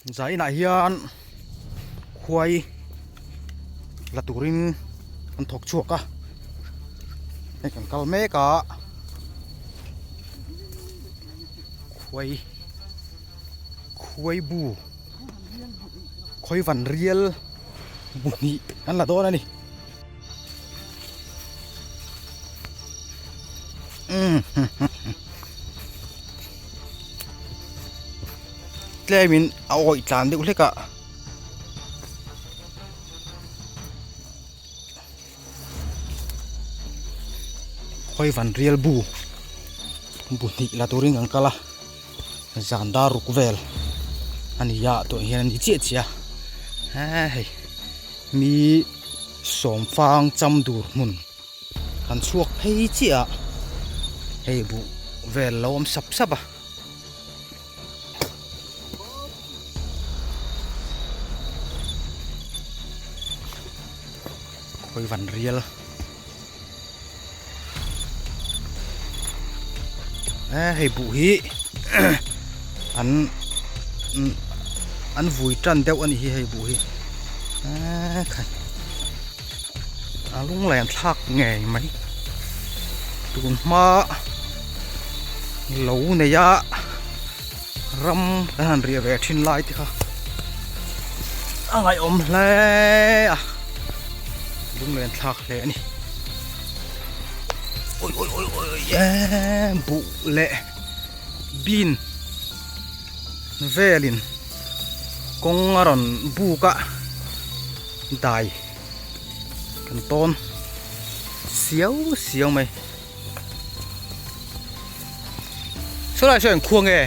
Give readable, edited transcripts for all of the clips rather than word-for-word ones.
Zainah hian khuai la turin an thawk chhuak a hei kan kal mek a khuai khuai bu khawi van rial bu hnih an la dawn a ni. Tlemin a awih tlan deuh hlek a. Khawi van rial bu bu hnih la turin kan kal a zan dar ruk vel a ni a tunah hian a ni chiah chiah a hei. Mi sawmfang cham dur hmun kan chhuak phei chiah a, hei buh vel lo awm sap sap a. Khawi van rial e hei buh hi an an vui tan deuh a ni hi hei buh hi eee khai a lunglen thlak ngei mai tun hma lo nei a ram kan han riah ve thin lai te kha a ngaihawm hle a lunglen thlak hle a ni awi awi awi awi eee buh leh bean velin kawng a rawn buk a dai kan tawn siau siau mai. Saw lai saw engkhua nge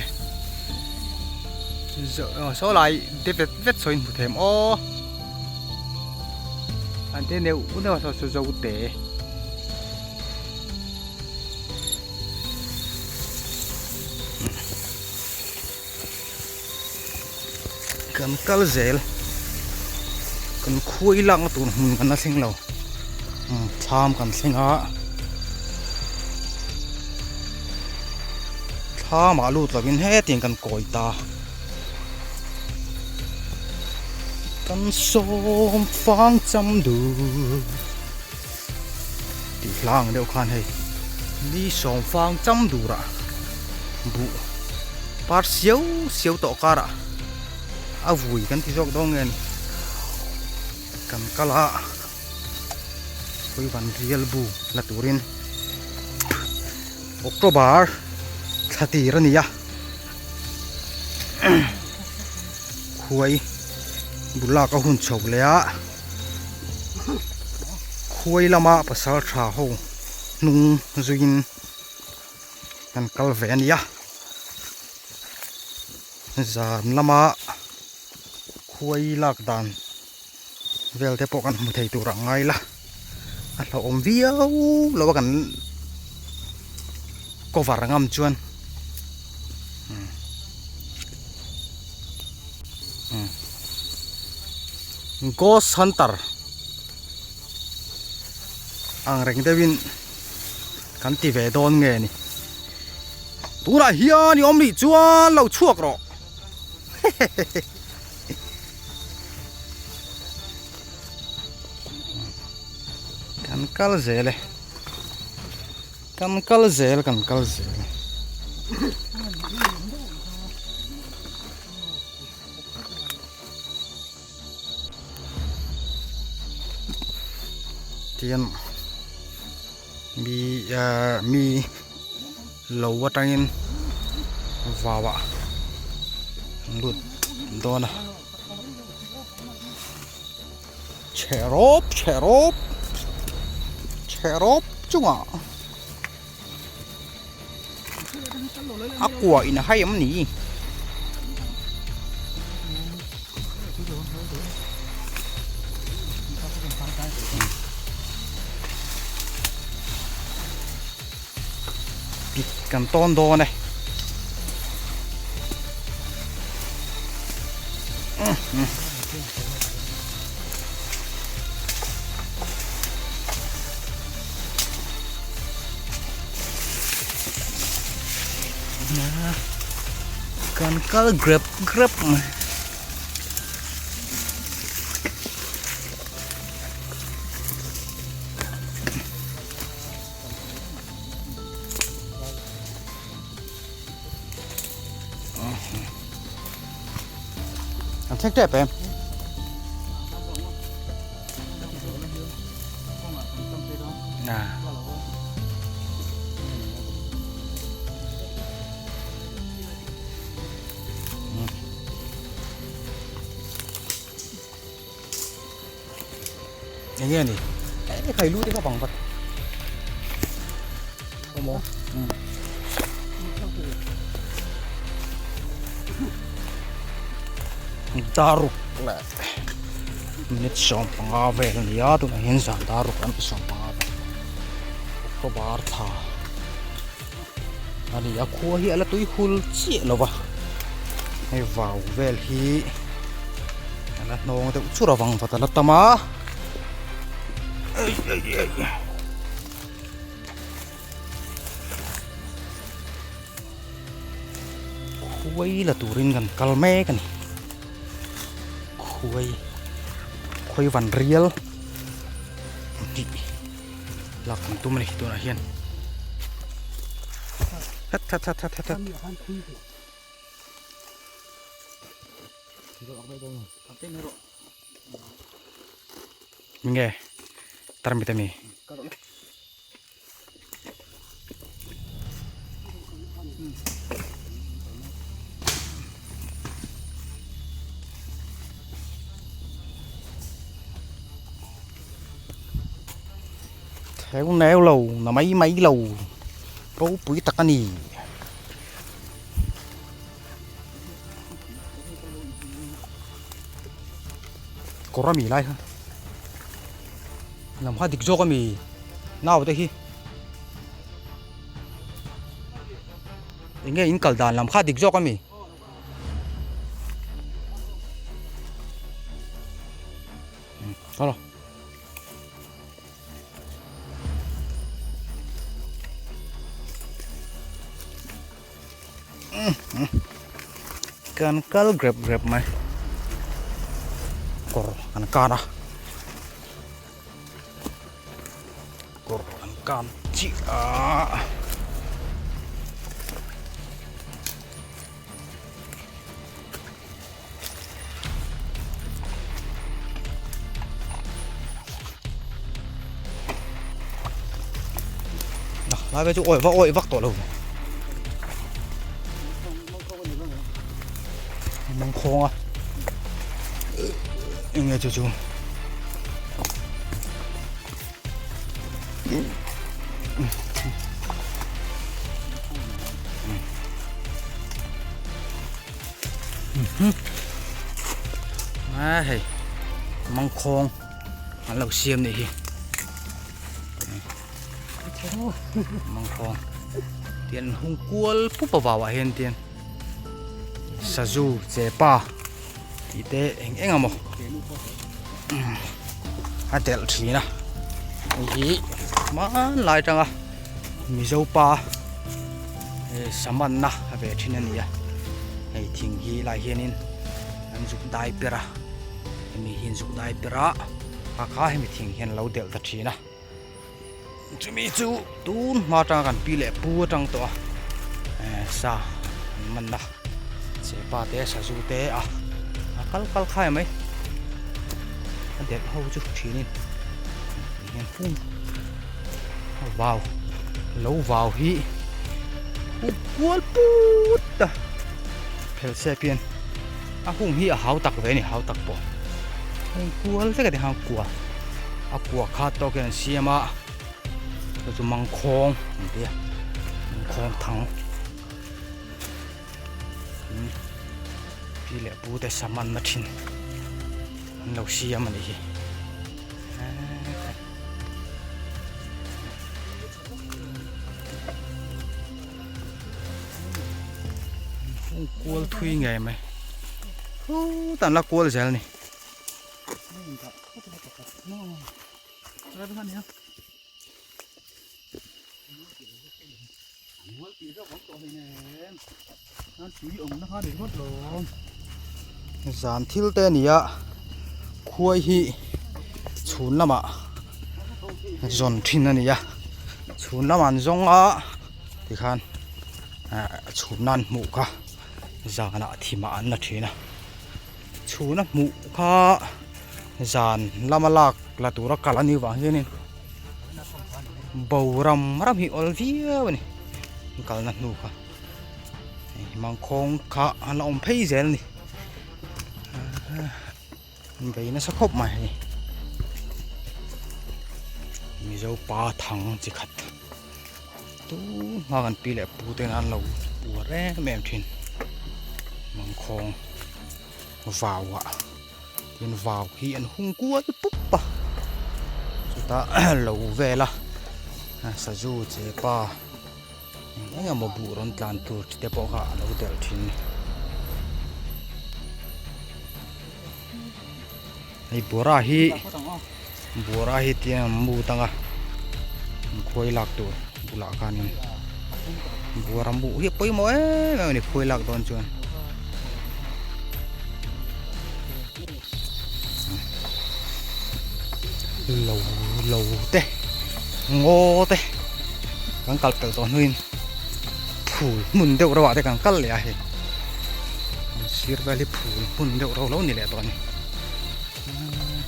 saw lai te vet vet saw in hmu thei em aw an te neuh neuh a saw saw zo te. Kan kal zel kan khuai lakna tur hmun kan la thleng lo thlam kan thleng a thlam ah lut lovin hetiang kan kawi ta kan sawm fang cham dur tih hlang deuh khan hei ni sawm fang cham durah buh par siau siau tawh karah a vui kan ti zawk dawn nge ni kan kal a khawi van rial bu la turin October thla tir a ni a khuai bulak a hun chho leh a khuai lama pasal tha ho hnung zuiin kan kal ve a nia zan lama khuai lak dan vel te pawh kan hmu thei tur ang ngai la a hlauhawm viau lo a kan cover ngam chuan ghost hunter ang reng deuhin kan ti ve dawn nge ni tunah hian i awm nih chuan lo chhuak rawh kan kal zel e kan kal zel kan kal zel tian mi ah mi lo atangin vau ah an lut dawn a chhe rawp chhe rawp chhe rawp chungah a kua in a hai em ni. Pit kan tawn dawn e. Kan kal grep grep mai. Thleng tep em? Na. Eng nge ni? E khai lu te kha bang vat. Omo. Daruk leh minute 15 vel a ni a tunah hian zan daruk an ti 15 vel October thla a ni a khua hi a la tui hul chiah lo va hei vau vel hi a la hnawng deuh chur avang vat a la tam a ei ei ei khuai la turin kan kal mek a ni khuai khuai van rial tih lak kan tum a ni tunah hian that that that that that nge tarmit ami Theu neu lo na mai mai lo ropui tak a ni. Kawr a mi lai kha lam kha dik zawk a mi nau te hi eng nge in kal dan lam kha dik zawk a mi. Hello. Kan kal grep grep mai kawr an kan a kawr an kan chiah a. Lai ve chu awi vak awi vak tawh lo mang khawng a enge chu chu A hei mangkhawng an lo siam nih hi mangkhawng tian hung kual pup a vauah hian tian sazu chepa tih te eng eng emaw a delh thin a hei hi hmanlai atanga mizo pa samanna a ve thin a ni a hei thing hi lai hianin an zuk dai per a hemi hi an zuk dai per a kha kha hemi thing hian a lo delh ta thin a chumi chu tun hma atanga kan pi leh pu atang tawh a sa an man a chepa te sazu te a a kal kal khai mai a delh ho chu thinin hian hung vau lo vau hi hung kual put a phel sep hian a hung hi a hau tak ve a ni hau tak pawh hung kual vek a ni hang kua a kua kha tawk hian an siam a chu chu mangkhawng an ti a mangkhawng thang pi leh pu te saman na thin an lo siam a nih hi. Hung kual thui ngei mai hutah an la kual zel a ni. Zan thil te a ni a khuai hi chhun lamah zawn thin a ni a chhun lamah an zawng a tikhan ah chhun nan hmuh kha zanah thimah an la thin a. Chhuna hmuh kha zan lama lak la tura kal a nih vang hianin bo ram ram hi awl viau a ni kalna hnu kha hei mangkhawng kha an la awm phei zel a ni an bei nasa khawp mai hei mizo pa thang chi khat tun hma kan pi leh pu ten an lo uar em em thin mangkhawng vau ah tin vau hi an hung kual pup a chutah lo vel a sazu chepa eng eng emaw buh rawn tlan tur chi te pawh kha a lo delh thin a ni hei bawra hi bawra hi tiang an mut anga an khuai lak tur bulah khanin bawra mu hi a pawimawh em em a ni khuai lak dawn chuan lo lo te ngaw te kan kal pel tawh hnuin phul hmun deuh reuh ah te kan kal leh a hei an sir vel hi phul hmun deuh reuh lo ni leh tawh a ni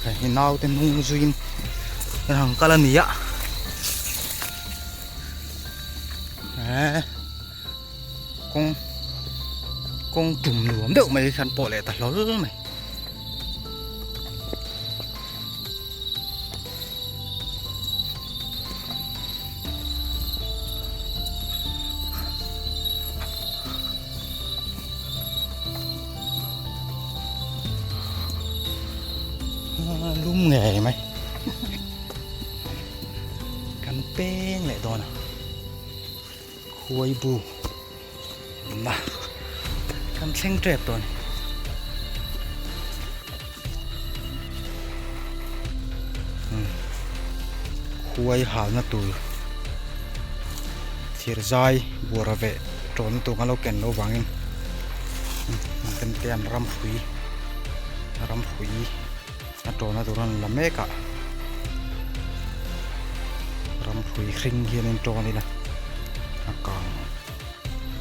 hei naute hnung zuiin kan han kal a ni a eh kawng kawng tum nuam deuh mai hian pawh leh ta hlawl mai. Lum ngei mai kan peng leh dawn a khuai bu na kan thleng tep tawh a ni. Khuai halna tur thir zai buara veh tawhna tur kan lo ken loh vangin kan te an ram hrui ram hrui a tawhna tur an la mek a ram hrui hring hian in tawn ila a kang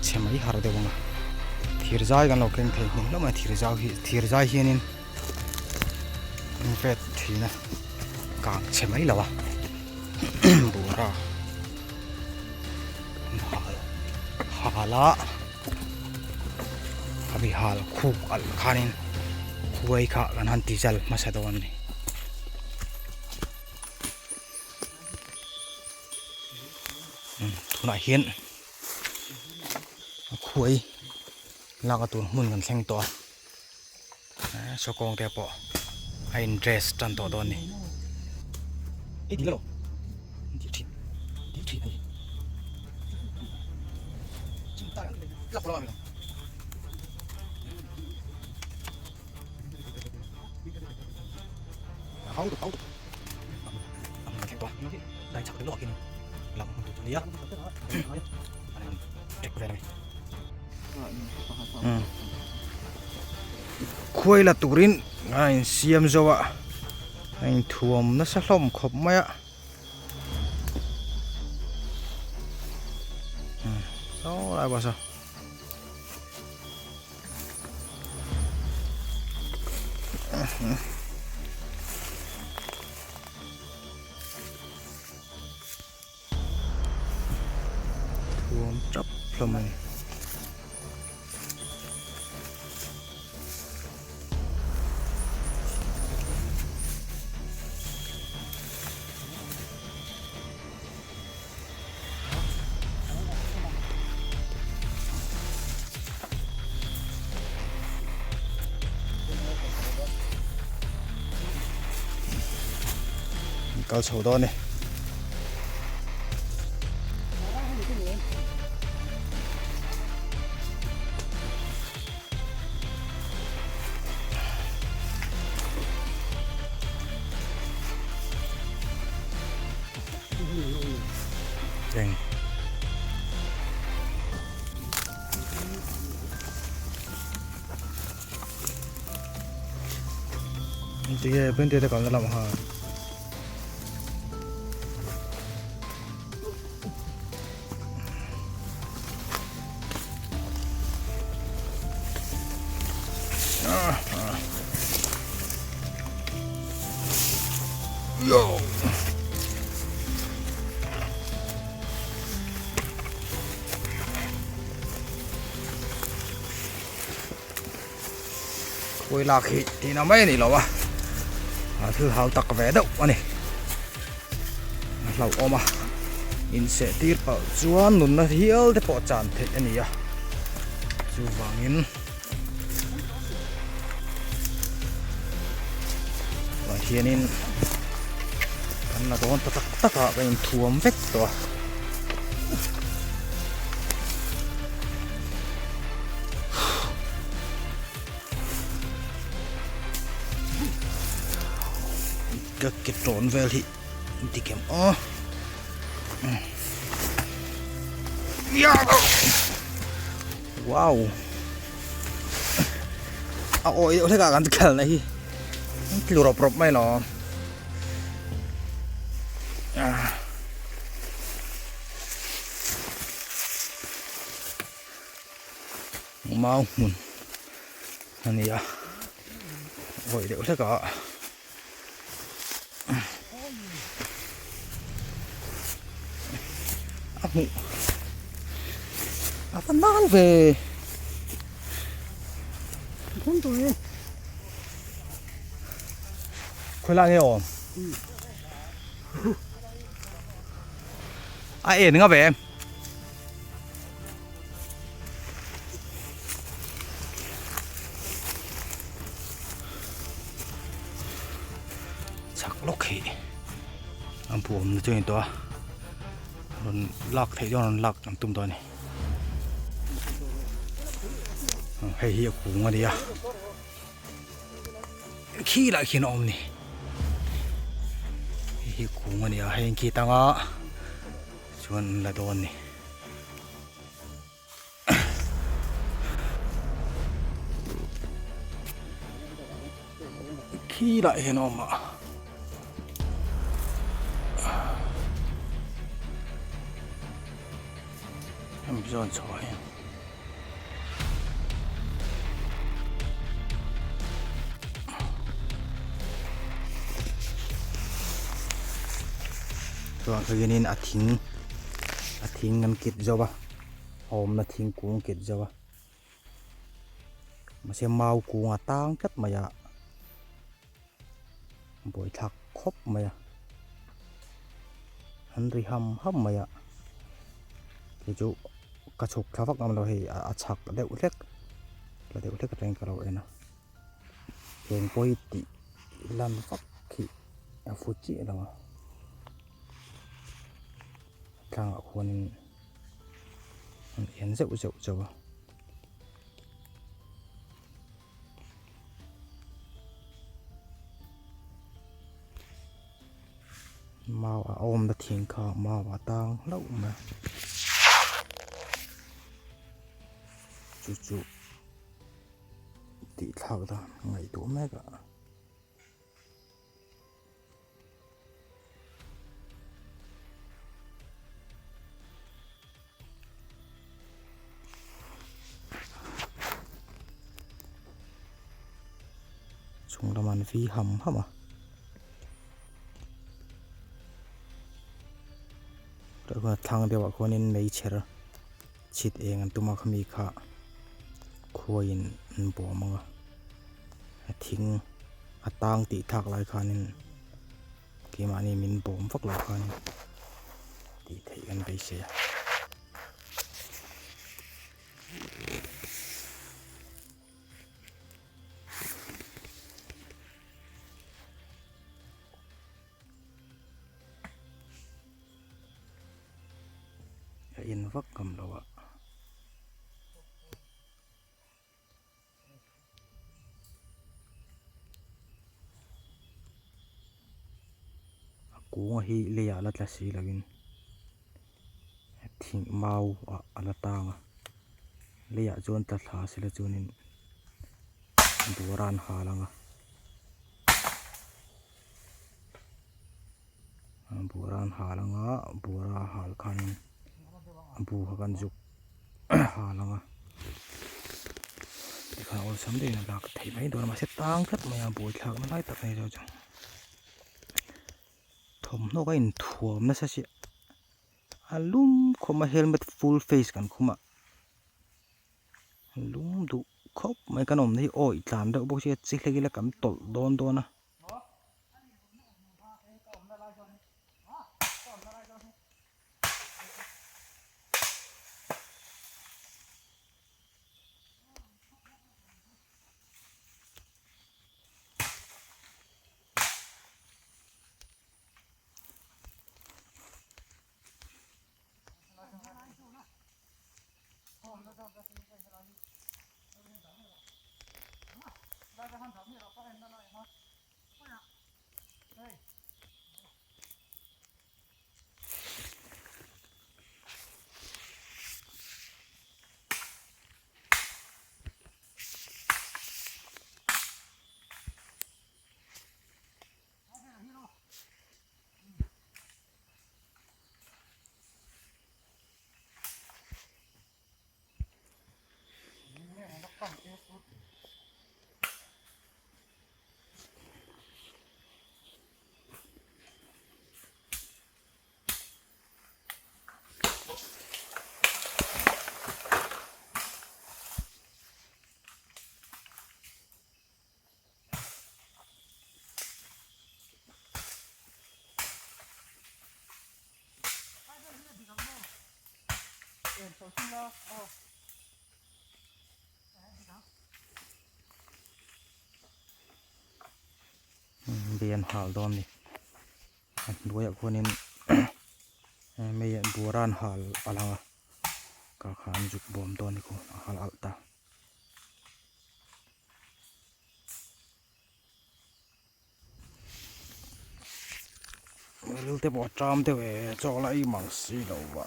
chhe mai har deuh ang a thir zai kan lo keng thei hmun hlauh mai a thir zau hi thir zai hianin an vet thin a kang chhe mai lo a bura an hal hal a khami hal khuk alh khanin khuai kha kan han ti zal hmasa dawn a ni. Tunah hian a khuai lak a tur hmun kan thleng tawh a sawkawng te pawh a in dress tan tawh dawn a ni. Khuai la turin a insiam zo a a inthuam nasa hlawm khawp mai a saw lai bus a. Thuam tap hlawm a ni. Kal chho dawn e. Eng. Tige bente te kalna lam ha. Ah, ah. Yo! Khawi lak hi tihna mai a ni lo a, a thil hau tak ve deuh a ni. A hlauhawm a, inseh tir palh chuan nunna hial te pawh chan theih a ni a, chuvangin tah hianin kan la dawn ta tak tak a, kan inthuam vek tawh a. Ka ke tawn vel hi dik em aw wow a awi deuh hlek a kan khalna hi tlu rawp rawp mai lo Mau hmun a ni a awih deuh hlek a a hmuh a va nal ve khawi lai nge awm a en nga ve em. Chak lawk hi an pu awmna chu a ni tawh a rawn lak theih dawn rawn lak an tum tawh a ni hei hi a kung a ni a khi lah khian a awm a ni hei hi kung a ni a heng khi tanga chuan an la dawn a ni. Khi lah hian a awm a. Hemi zawn chho ah hian. Chuan khianin a thing a thing an kit zo a a awmna thingkung kit zo a mahse mau kung a tang tlat mai a buaithlak khawp mai a an ri ham ham mai a kei chu ka chhuk thla vak ngam lo hei a chhak deuh hlek la deuh hlek atangin ka lo en a eng pawh hi tih lan vak khi a fu chiah lo a tlangah khuanin an en zeuh zeuh chauh a. Mau a awmna thing kha mau a tang hlauh mai a chu chu tih thlak dan ngaihtuah mek a. Chung lamah an vi ham ham a. Thlang deuhah khuanin meichher chhit eng an tum a khami kha khuaiin an bawm ang a. A thing a tang tih thlak lai khanin keimahni min bawm vak lo khanin tih theih kan beisei a. A in vak ngam lo a. A kunga hi leiah la tla si lovin thing mau ah a la tang a leiah chuan tla thla sela chuanin bawra an hal ang a bawra an hal ang a bawra a hal khanin a bu kha kan zuk hal ang a tikhan awlsam deuhin a lak theih mai dawn a mahse tang tlat mai a buaithlak na lai tak a ni chu. Thawmhnaw ka inthuam nasa si a lum khawm a helmet full face kan khum a a lum duh khawp mai kan awmna hi awih tlan deuh bawk sia chi hlek ila kan tawlh dawn dawn a. Be an hal dawn a ni a hnuaiah khuanin mei buara an hal a lang a ka kha an zuk bawm dawn a ni khaw a hal alh ta. Ril te pawh a ṭam deuh e chaw la ei mang si lo va.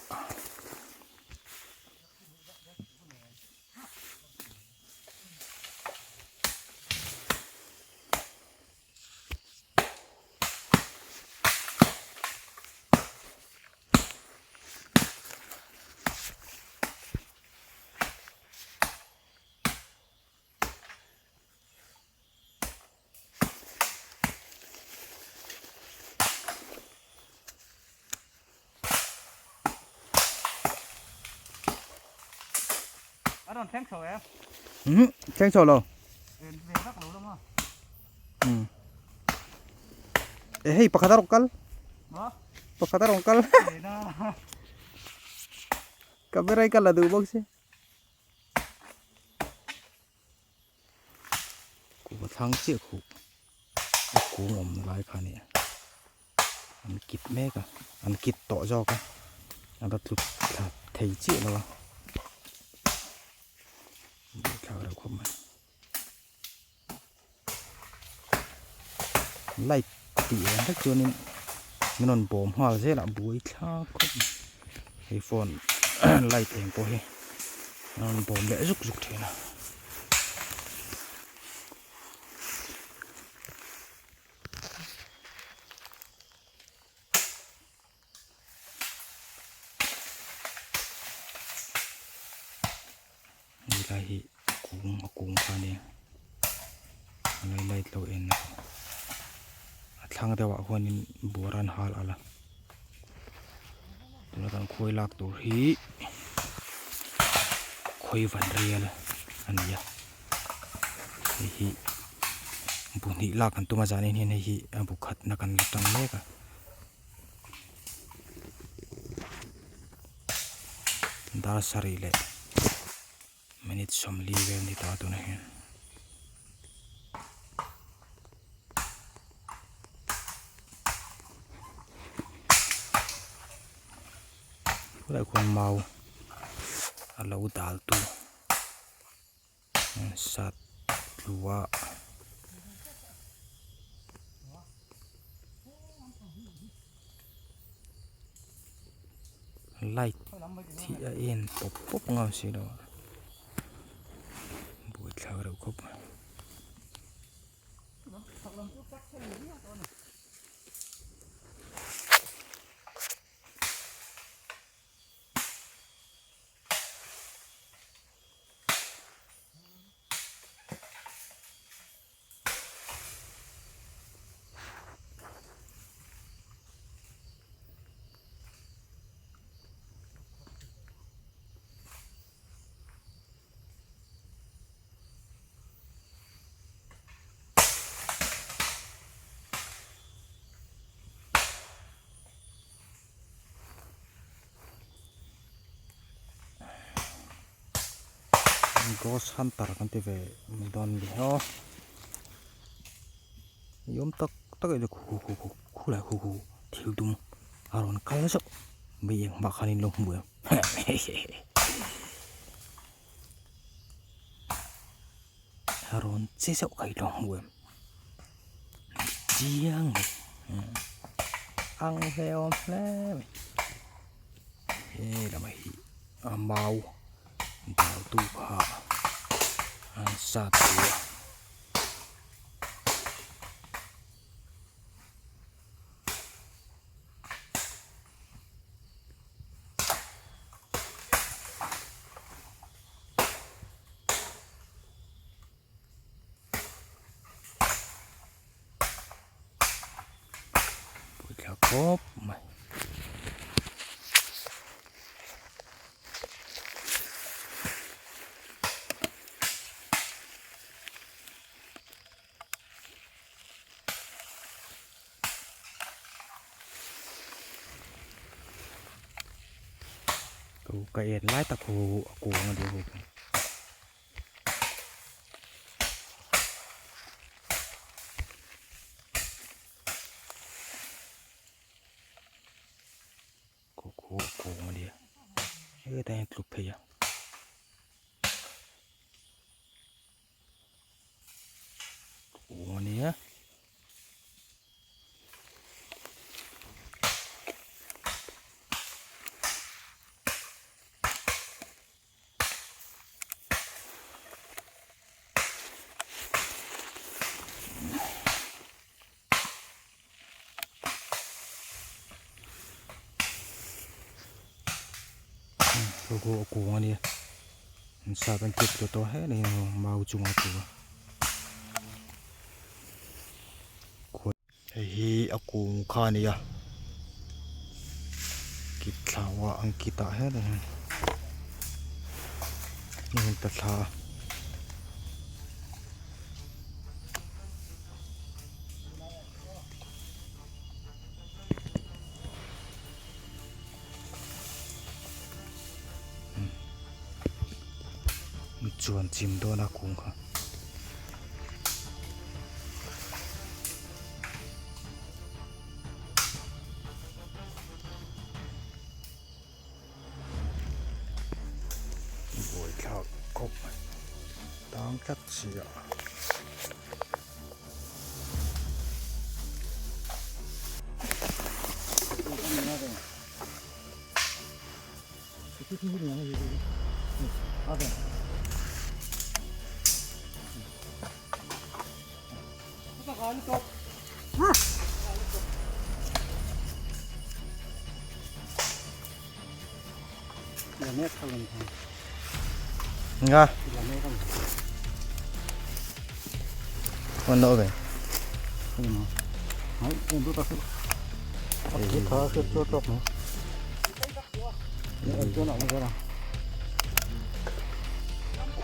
A rawn thleng chho em? Um, thleng chho lo. En ve vak lo lama. Um. E hei pakhat a rawn kal. Ma? Pakhat a rawn kal. Camera i kal la duh bawk si. Kuhva thlang chiah khuh a kung awmna lai kha a ni a an kit mek a an kit tawh zawk a a la tlu thla thei chiah lo a buaithlak reuh khawp mai light tih ang vek chuanin min rawn bawm nghal zel a buaithlak khawp mai hei phone light eng pawh hi a rawn bawm leh zuk zuk thin a. Helai hi kung a kung kha a nia a lai light lo en a a thlang deuh ah khuanin buara an hal alh a tuna kan khuai lak tur hi khawi van rial a ni a hei hi bu hnih lak kan tum a zanin hian hei hi a bu khatna kan la tang mek a. Dar sarih leh minute sawmli vel ni ta tunah hian. Khulai khuan mau a lo dal tu sat tlua. Light hi a en pawp pawp ngam si lo a buaithlak reuh khawp mai. Ghost hunter kan ti ve mai dawn a ni aw ni awm tak tak a khu khu khu khu lai khu khu thil dum a rawn kal zauh mai engmah khan in lo hmu em hehehe a rawn che zauh kha i lo hmu em chiang mai ang hle awm hle mai he lamah hi a mau dal tu kha an sat ve a. Puitla khawp mai. Ka en lai tak hu a kung a ni hu. Khu khu a kung a nia hetah hian tlu phei a. Kung a nia. Logo a kung a nia an sat an kep tawh tawh hle a mau chungah a tlu a Hei hi a kung kha a ni a kit thlau a an kit ah hian a in ta thla a. Chuan chim dawn a kung kha. Buaithlak khawp mai tang tlat si a. Nga. Con lỗ về.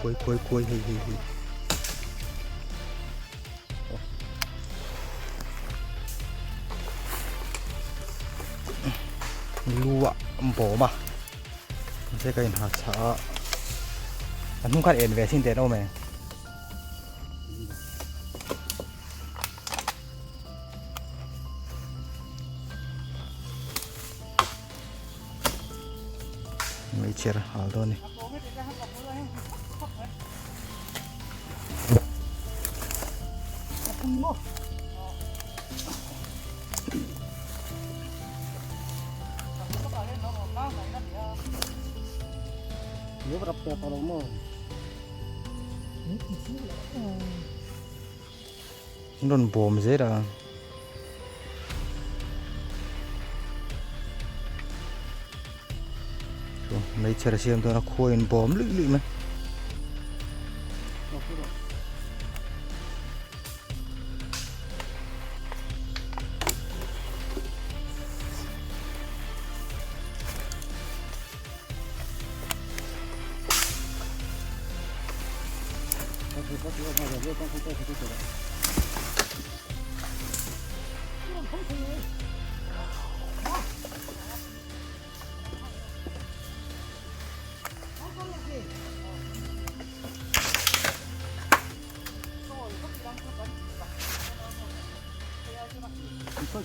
Khuai khuai khuai hei hei hei. Lu a bawm a mahse ka inha chah a a hnung khan en ve sin teh an awm e. Meichher hal dawn a ni. An rawn bawm zel a. Meichher a siam dawn a khua in bawm luih luih mai. An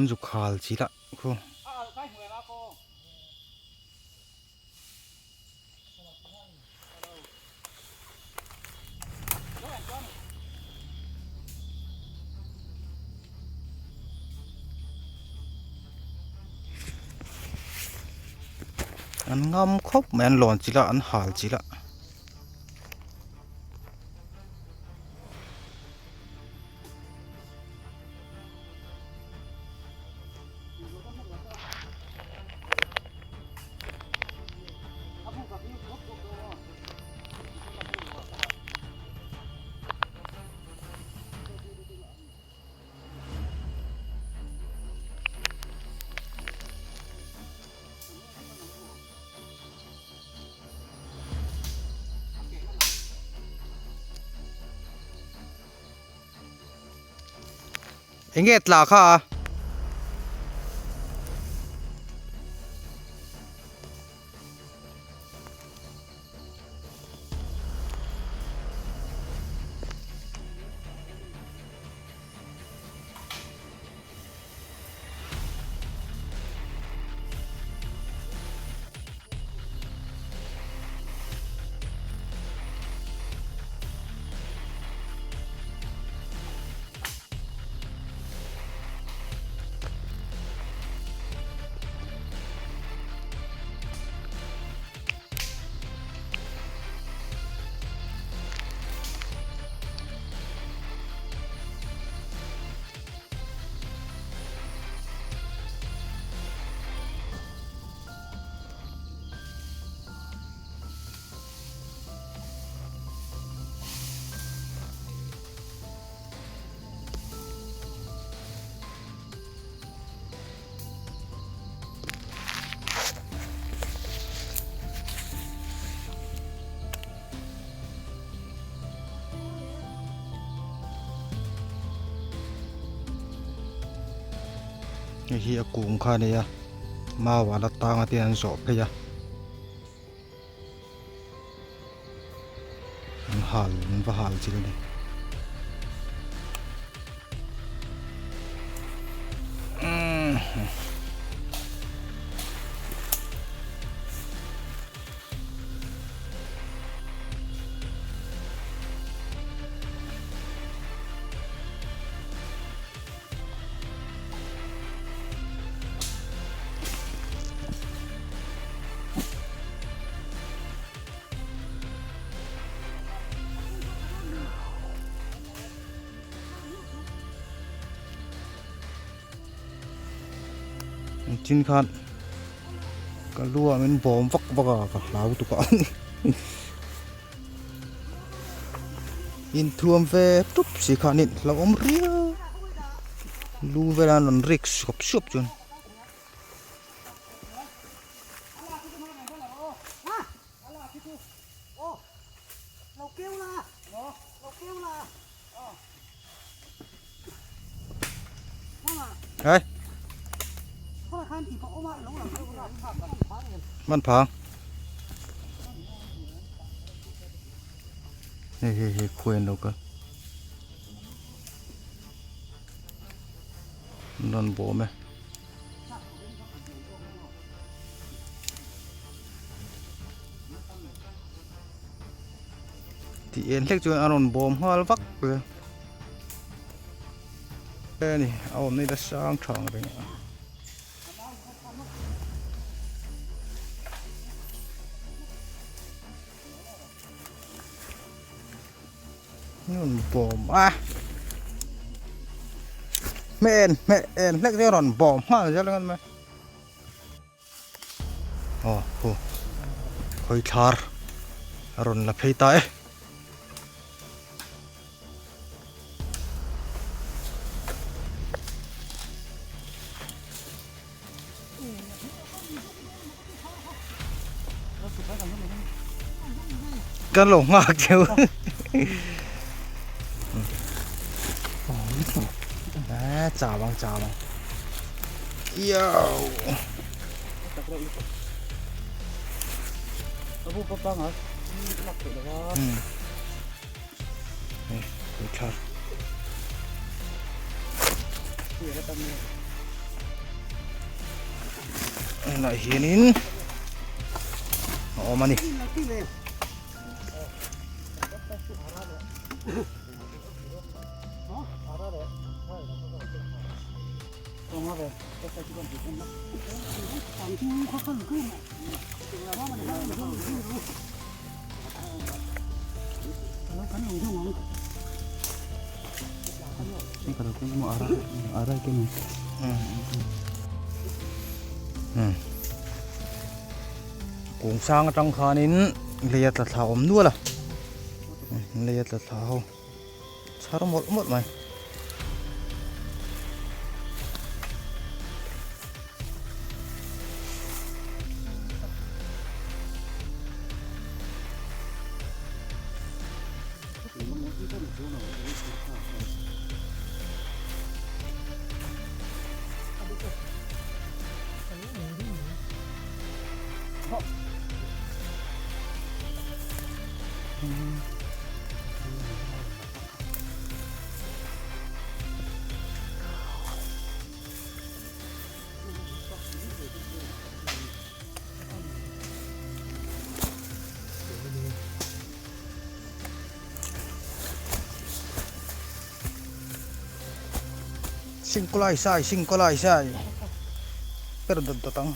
zu khal chi lah khu. An ngam khawp mai an lawn chi lah an hal chi lah. Enge tla kha a? Hei hi a kung kha a ni a mau ah la tang a te an zawh phei a an hal an va hal chil a ni. Chin khan ka lu ah min bawm vak vak a ka hlau tuk a inthuam ve tup si khan in hlauhawm riau lu vel an rawn rik suap suap chuan. Hey. Man phang. Hei hei hei khuai an lo kal. An rawn bawm e. Tih en hlek chuan a rawn bawm nghal vak zel a ni a awmna hi la sang tha ang reng a. Rawn bawm a hmel hmel hlek chu a rawn bawm nghal zel ang mai. Aw khu khawi thlar a rawn la phei ta e. Kan lo nghak cheu. Chào bang chào bang. Yo. Hei thar. Helai hianin a awm a ni. Kung sang atang khanin lei a tla thla awm nual a lei a tla thla ho chhar mawlh mawlh mai. Singkolai sai singkolai sai per dawt dawt ang.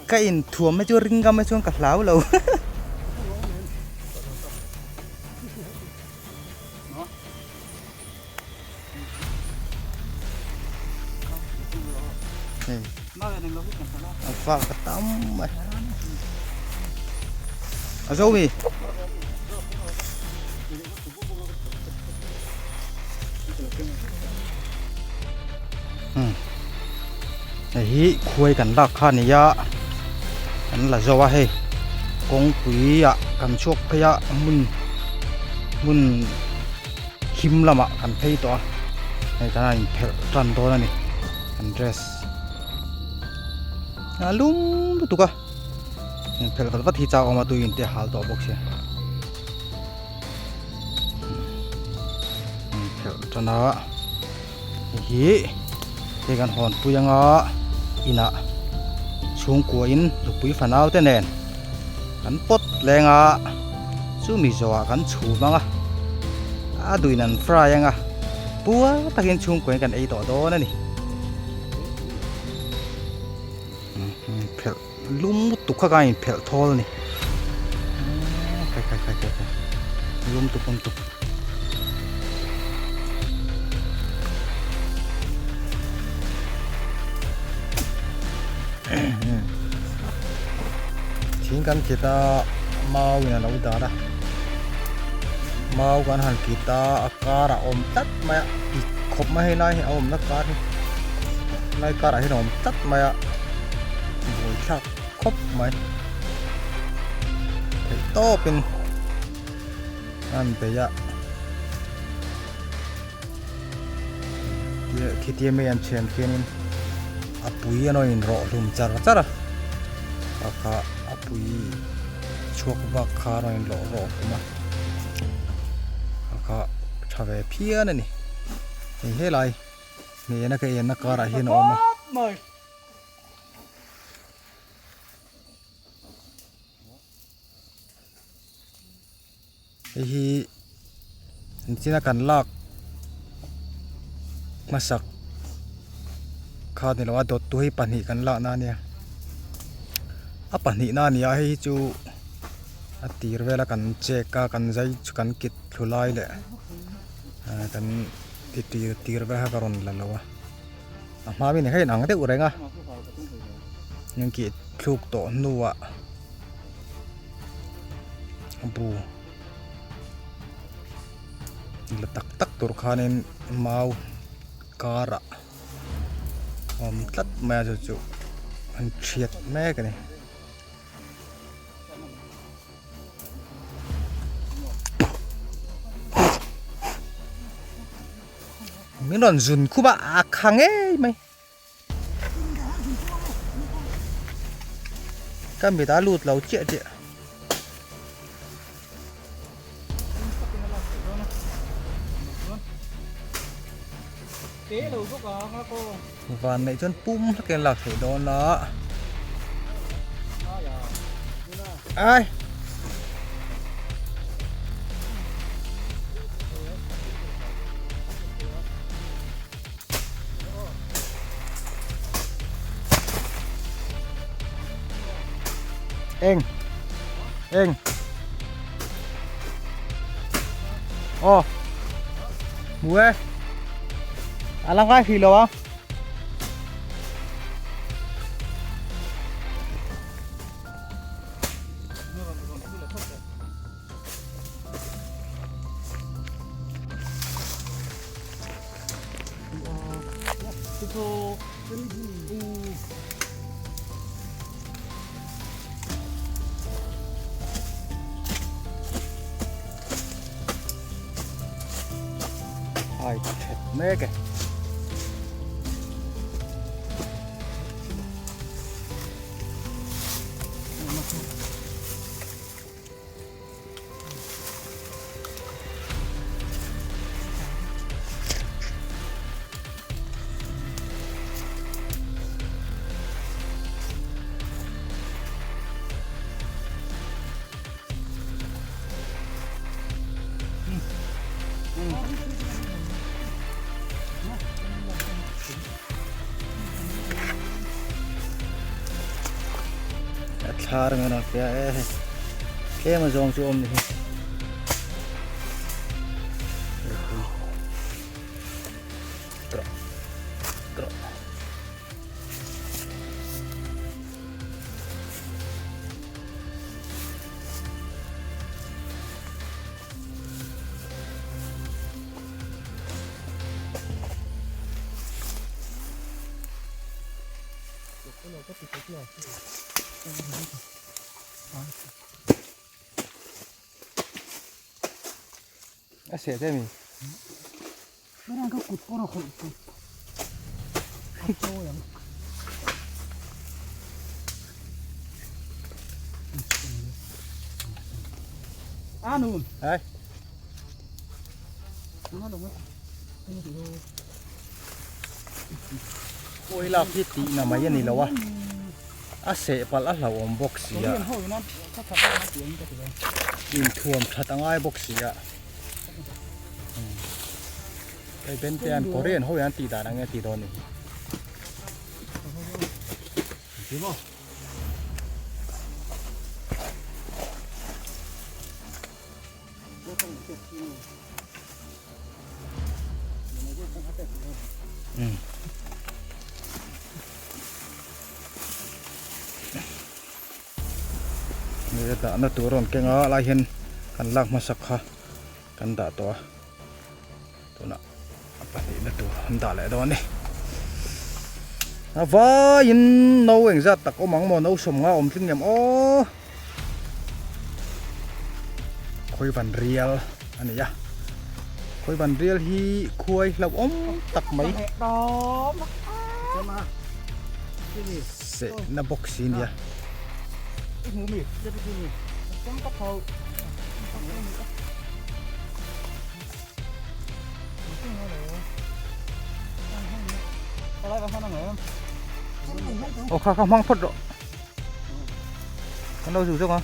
Ka inthuam hi chu ring ngam hi chuan ka hlau lo. A vak a tam mai. A zo mi. Hei hi khuai kan lak kha a ni a kan la zo a hei kawngpui ah kan chhuak phei a hmun hmun him lamah kan phei tawh a hei tana inphelh tan dawn a ni kan dress a lum lutuk a inphelh vat vat hi chak a awm a tui in te a hal tawh bawk sia. Phelh tan a hei hi hei kan hawn pui anga inah chhungkua in nupui fanau te nen kan pawt leng a chumi zawhah kan chhum anga a duhin an fry anga puar takin chhungkua in kan ei tawh dawn a ni phelh. Lum tuk kha ka inphelh thawl a ni khai khai khai khai khai lum tuk lum tuk thing kan kit a mau in a lo dar a mau kan han kit a a kar a awm tlat mai a pik khawp mai hei lai hi a awmna kar hi lai karah hian a awm tlat mai a. Buai thlak khawp mai theih tawpin an bei a khitia mai an chhen khianin a pui an awin rawh hlum char char a kha kha a pui chhuak vak kha an awin rawh hlum a kha kha. tha ve phian a ni. Hei helai hnena ka enna karah hian a awm a. Hei hi engtin a kan lak hmasak kha ni lo a dawt tu hi pahnih kan lakna a nia a pahnihna a ni a hei hi chu a tir vela kan check a kan zai chu kan kit thlu lai leh ah kan ti tir tir vel kha ka rawn la lo a a hma mi nen kha in ang deuh reng a engkih thluk tawh hnuah. Bu la tak tak tur khanin mau karah a awm tlat mai a chu chu an thiat mek a ni. Min rawn zun khup a a kha ngei mai. Ka mit a lut lo chiah chiah. Van neih chuan pum hlak in lak theih dawn a. Ai. Eng eng aw hmu e a la ngai hrih lo a. Ai that mek e. A thlar ngan a fia e hei tlem a zawng chu awm ni hi A seh te mi. Ai. Pawi lak hi tih na mai a ni lo a, a seh palh a hlauhawm bawk si a, inthuam that a ngai bawk si a, hei bente an Korean ho hian an tih dan ang nge tih dawn ni hi. Dahna tur a rawn keng a lai hian kan lak hmasak kha kan dah tawh a tunah a pahnihna tur an dah leh dawn a ni a vaiin no engzat tak awm ang maw no sawmnga awm tling em aw. Khawivan rial a ni a khawivan rial hi khuai hlauhawm tak mai sehna bawk si a nia. Aw kha kha hmang phawt rawh kan lo zu zawk a.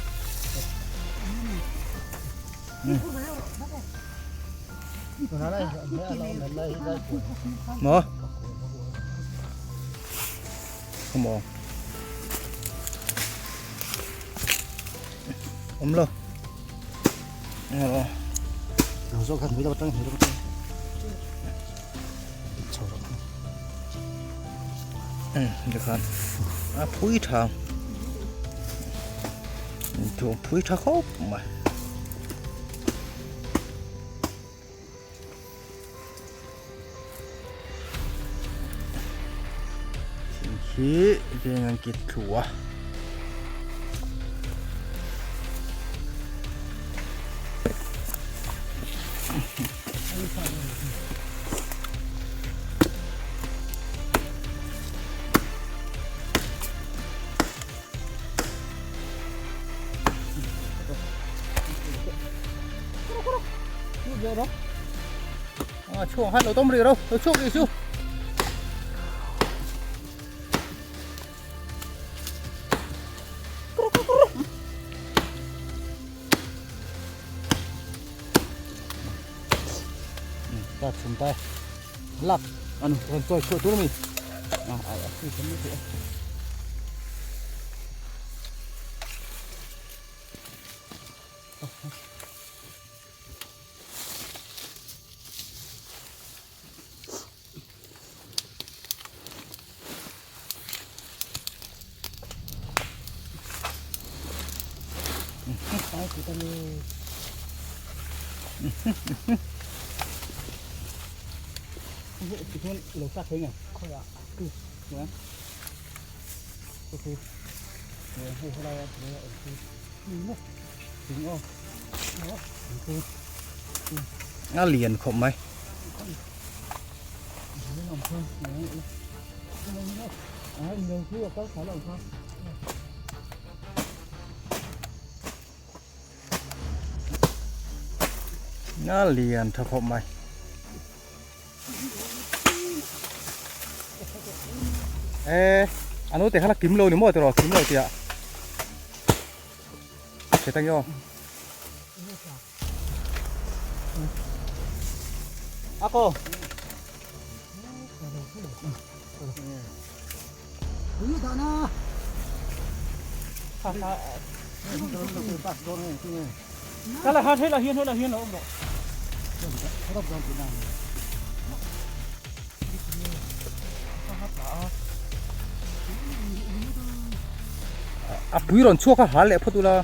Maw? Come on. Awm lo. Tikhan a phui tha thu phui tha khawp mai. Thing hi veng an kit thlu a. À, chuông hát lẩu tôm rì đâu, lẩu chuông đi chú. Ta chhum ta lak anu kan chawi chhuah tur a ni A lian khawp mai. A lian tha khawp mai. Ê, anh nói tiền là kiếm lâu nữa mà rồi kiếm lâu tiệt. Thế tăng vô. A cô. Cái là hết là hiên hết là hiên là ông độ. A pui rawn chhuak a hal leh phawt ula.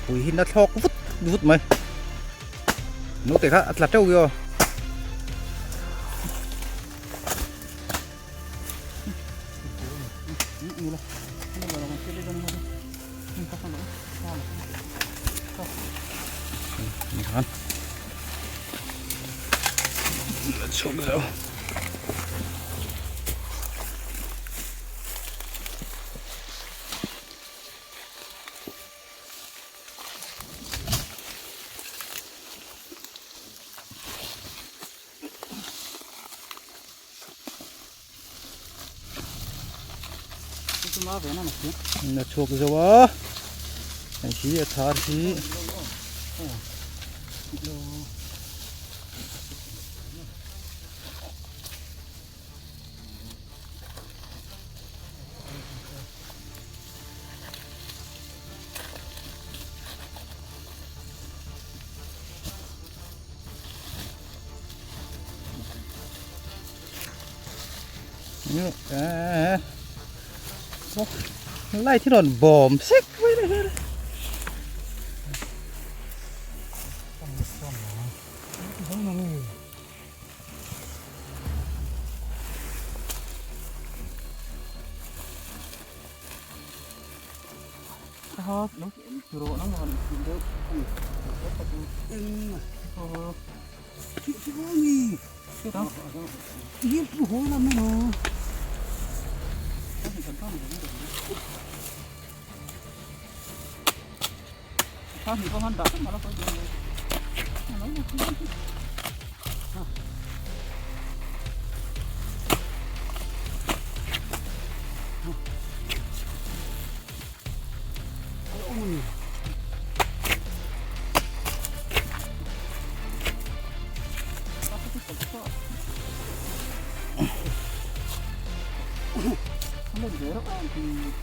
Pui hi na thlawk vut vut mai naute kha a tla teuh io. Chhuk zo. A chhuak zo a hei hi a thar hi Light hi rawn bawm sek mai le hian.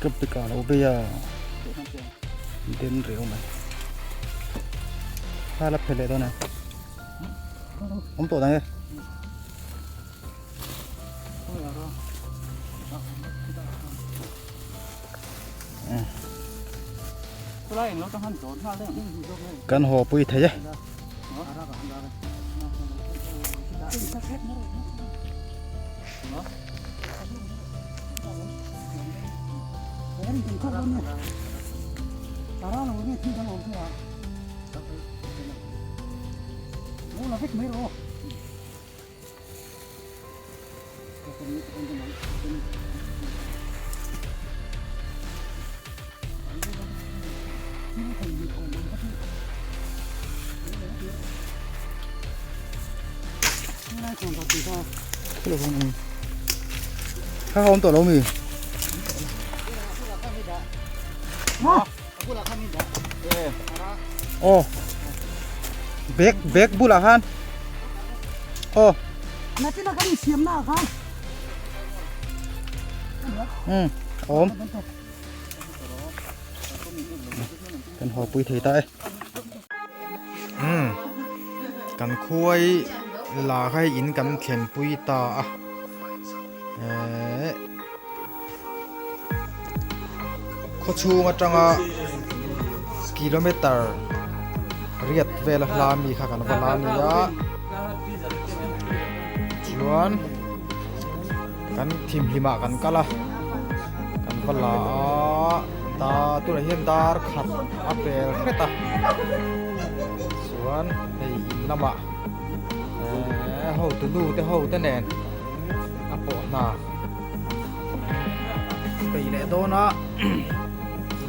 Ka pe ka lo bei a den reu mai kha la phe leh dawn a awm tawh dang e. Kan haw pui thei e. Kha awm tawh lo mi? Aw bag bag bulah khan aw Natina kan insiamna ah khan um awm kan haw pui thei ta e um kan khuai la kha hei in kan thlen pui ta a ehh khaw chhung atanga kilometer riat vel a hla mi kha kan va la a ni a chuan kan thimhlim ah kan kal a kan va la a ta tunah hian dar khat a pel hret a chuan hei in lamah ehh hotu nu te ho te nen. a pawh hna peih leh dawn a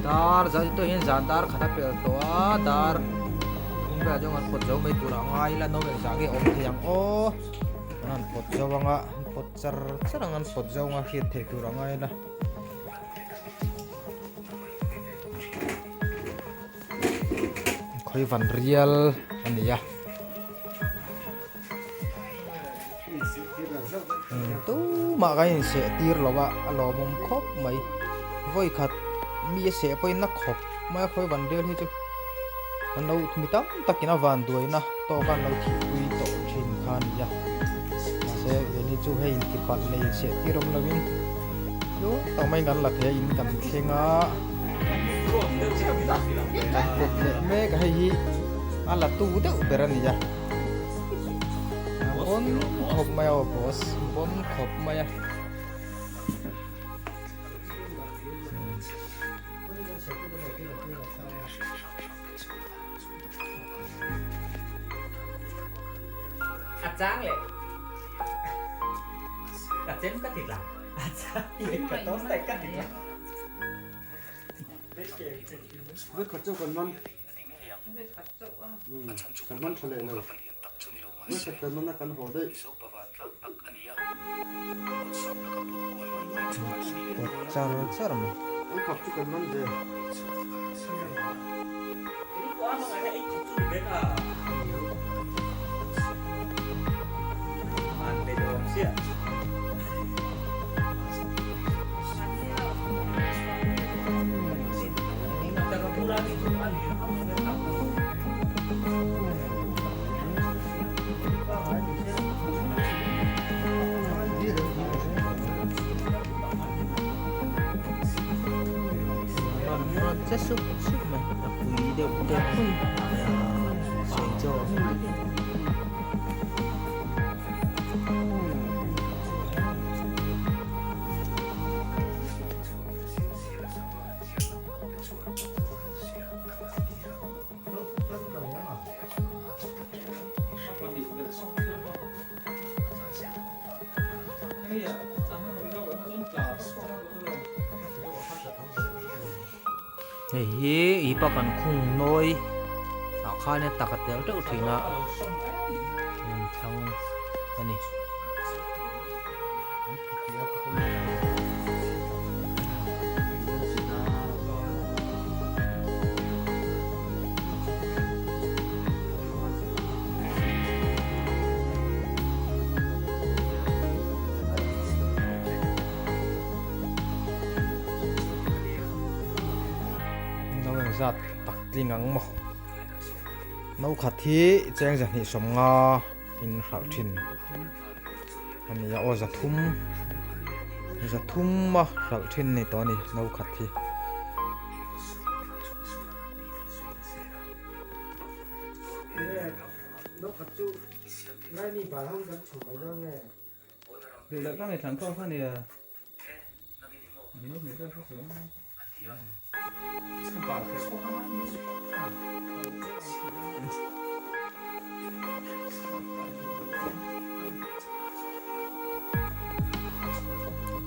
dar zan tawh hian zan dar khat a pel tawh a dar thum velah chuan an pawt zo mai tur a ngai ila no eng zah nge awm thei ang aw an han pawt zo anga an pawt char char ang an pawt zo anga hriat theih tur a ngai ila. Khawivan rial a ni a. Tumah kan inseh tir lo a a lawmawm khawp mai vawi khat mi a seh pawhin na khawp mai a khawi van rial hi chu an lo mi tam takin a van duaina tawk a an lo thihpui tawh thin kha a ni a mahse keini chu hei inti palh leh inseh tir awm lovin tluang tak maiin kan la thei a in kan thleng a kan pawt leh mek a hei hi a la tu deuh ber a ni a. Bon khawp mai a aw boss bon khawp mai a. A chang leh ka chem ka ti tla a chang leh ka toast ka ti tla. Kan man tha leh lo. Kan man a kan haw daih. Pawt char char mai. Che sup sup mai a pui deuh deuh sawi chaw. Hei hi ipa kan khung nawi ah khan a tak a tel teuh thin a thlang a ni. No engzat tak tling ang maw no khat hi cheng zahnih sawmnga in hralh thin a ni a aw zathum zathum a hralh thin a ni tawh a ni no khat hi.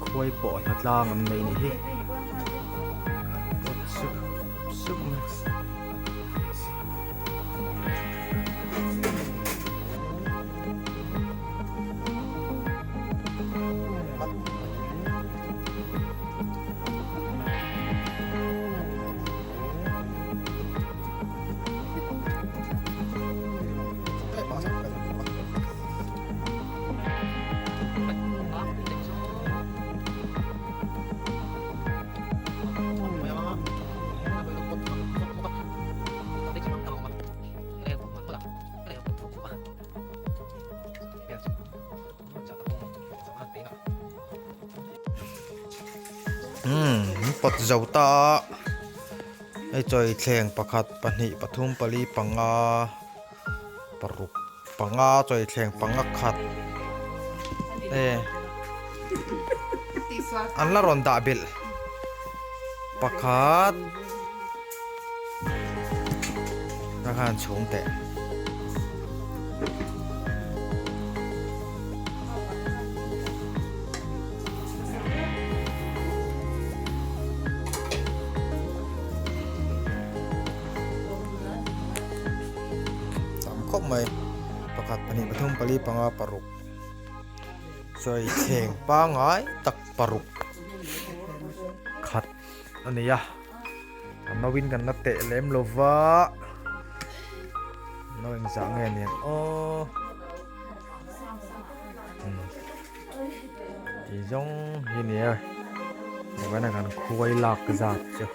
Khuai pawh hna tlang an nei ni hi pawt sup sup mai. Umm pawt zo ta a hei chawi thleng pakhat pahnih pathum pali panga paruk panga chawi thleng panga khat e an la rawn dah belh pakhat a khan chhung teh. Tam khawp mai pakhat pahnih pathum pali panga paruk sawi thleng pangai tak paruk khat a ni a a no in kan la teh lem lo va no engzah nge ni ang aw. Tih zawng hi ni e hei kan khuai lak zat chu.